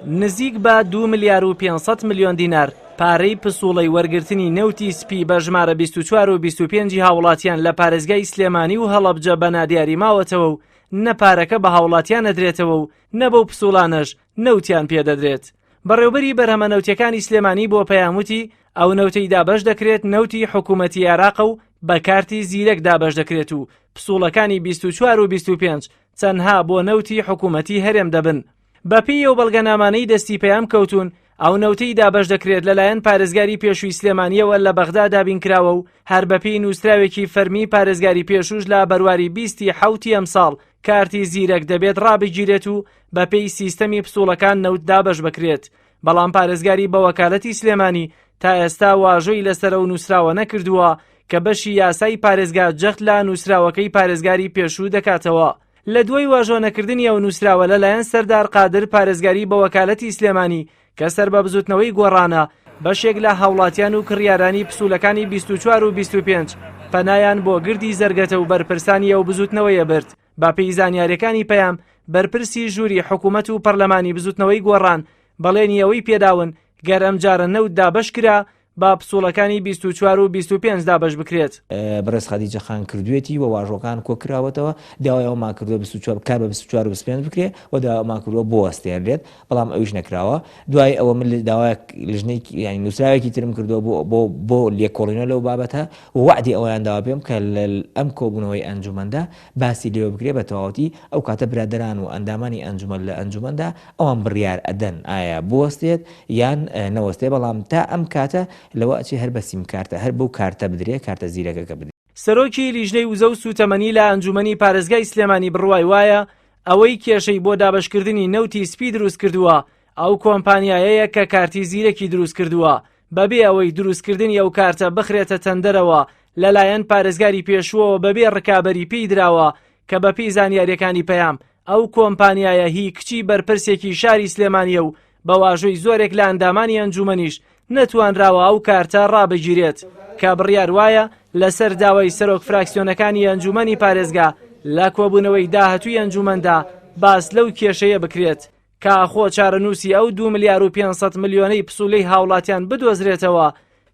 نزیک بە 2 ملیار و 500 ملیۆن دینار پارەی پسوڵەی وەرگرتنی نەوتی سپی بە ژمارە 24 و 25 هاوڵاتیان لە پارێزگای سلێمانی و هەڵەبجە بە نادیاری ماوەتەوە و نە پارەکە بە هاوڵاتیان نەدرێتەوە و نە بەو پسوڵانەش نەوتیان پێدەدرێت. بەڕێوبەری بەرهەمە نەوتیەکانی سلێمانی بۆ پەیام وتی، ئەو نەوتەی دابەش دەکرێت نەوتی حکوومەتی عێراقە و بە کارتی زیرەک دابەش دەکرێت و پسوڵەکانی 24 و 25 تەنها بۆ نەوتی حکوومەتی هەرێم دەبن. بەپێی ئەو بەڵگەنامانەی دەستی پەیام کەوتوون، ئەو نەوتەی دابەش دەکرێت لەلایەن پارێزگاری پێشووی سلێمانییەوە لە بەغدا دابینکراوە و هەر بەپێی نووسراوێکی فەرمی پارێزگاری پێشووش لە بەرواری بیستی حەوتی ئەمساڵ کارتی زیرەک دەبێت ڕابگیرێت و بەپێی سیستەمی پسوڵەکان نەوت دابەش بکرێت، بەڵام پارێزگاری بە وەکالەتی سلێمانی تا ئێستا واژۆی لەسەر ئەو نووسراوە نەکردووە کە بەشی یاسای پارێزگا جەخت لە نووسراوەکەی پارێزگاری پێشوو دەکاتەوە. لە دوای واژۆ نەکردنی ئەو نووسراوە لەلایەن سەردار قادر پارێزگاری بە وەکالەتی سلێمانی کە سەر بە بزوتنەوەی گۆڕانە، بەشێک لە هاوڵاتیان و کڕیارانی پسولەکانی 24 و 25 پەنایان بۆ گردی زەرگەتە و بەرپرسانی ئەو بزوتنەوەیە برد. بەپێی زانیاریەکانی پەیام، بەرپرسی ژووری حکومەت و پەرلەمانی بزوتنەوەی گۆڕان بەڵێنی ئەوەی پێداون گەر ئەمجارە نەوت دابەشکرا با پسوڵەکانی 24 و 25 دابەش بکرێت. بەڕێز خەدیجە خان کردوێتی و واژۆکان کۆکراوەتەوە، داوای ئەوەمان کردووە 24 کار بە 24 و 25 بکرێ و داوای ئەوەمان کردووە بوەستێنرێت، بەڵام ئەویش نەکراوە. دوای ئەوە من داوایەک لیژنەیەکی یانی نووسراوێکی ترم کردووە بۆ بۆ بۆ لێکۆڵینەوە لەو بابەتە و وەعدی ئەوەیان داوە پێم کە لە ئەم کۆبوونەوەی ئەنجومەندا باسی لێوە بکرێ بە تەواوەتی، ئەو کاتە برادەران و ئەندامانی ئەنجومەن لە ئەنجومەندا ئەوان بڕیار ئەدەن ئایا بوەستێت یان نەوەستێ، بەڵام تا ئەم کاتە لەوە ئەچێ هەر بە سیمکارتە هەر بەو کارتە بدرێ کارتە زیرەکەکە بدرێ. سەرۆکی لیژنەی وزە و سووتەمەنی لە ئەنجوومەنی پارێزگای سلێمانی بڕوای وایە ئەوەی کێشەی بۆ دابەشکردنی نەوتی سپی دروستکردووە ئەو کۆمپانیایەیە کە کارتی زیرەکی دروستکردووە بەبێ ئەوەی دروستکردنی ئەو کارتە بخرێتە تەندەرەوە لەلایەن پارێزگاری پێشووەوە بەبێ ڕکابەری پێی دراوە کە بەپێی زانیاریەکانی پەیام ئەو کۆمپانیایە هی کچی بەرپرسێکی شاری سلێمانیە و بە واژۆی زۆرێک لە ئەندامانی ئەنجومەنیش نەتوانراوە ئەو کارتە ڕابگیرێت کە بڕیار وایە لەسەر داوای سەرۆک فراکسیۆنەکانی ئەنجومەنی پارێزگا لە کۆبوونەوەی داهاتووی ئەنجومەندا باس لەو کێشەیە بکرێت کە ئاخۆ چارەنووسی ئەو 2 ملیار و 500 ملیۆنەی پسوولەی هاوڵاتیان بدۆزرێتەوە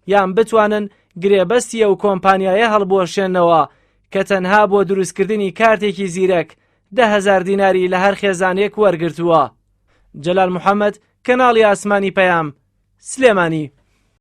یان بتوانن گرێبەستی ئەو کۆمپانیایە هەڵبوەشێنەوە کە تەنها بۆ دروستکردنی کارتێکی زیرەک 10هزار دیناری لە هەر خێزانێک وەرگرتووە. جەلال محەممەد، کەناڵی ئاسمانی پەیام، سلێمانی.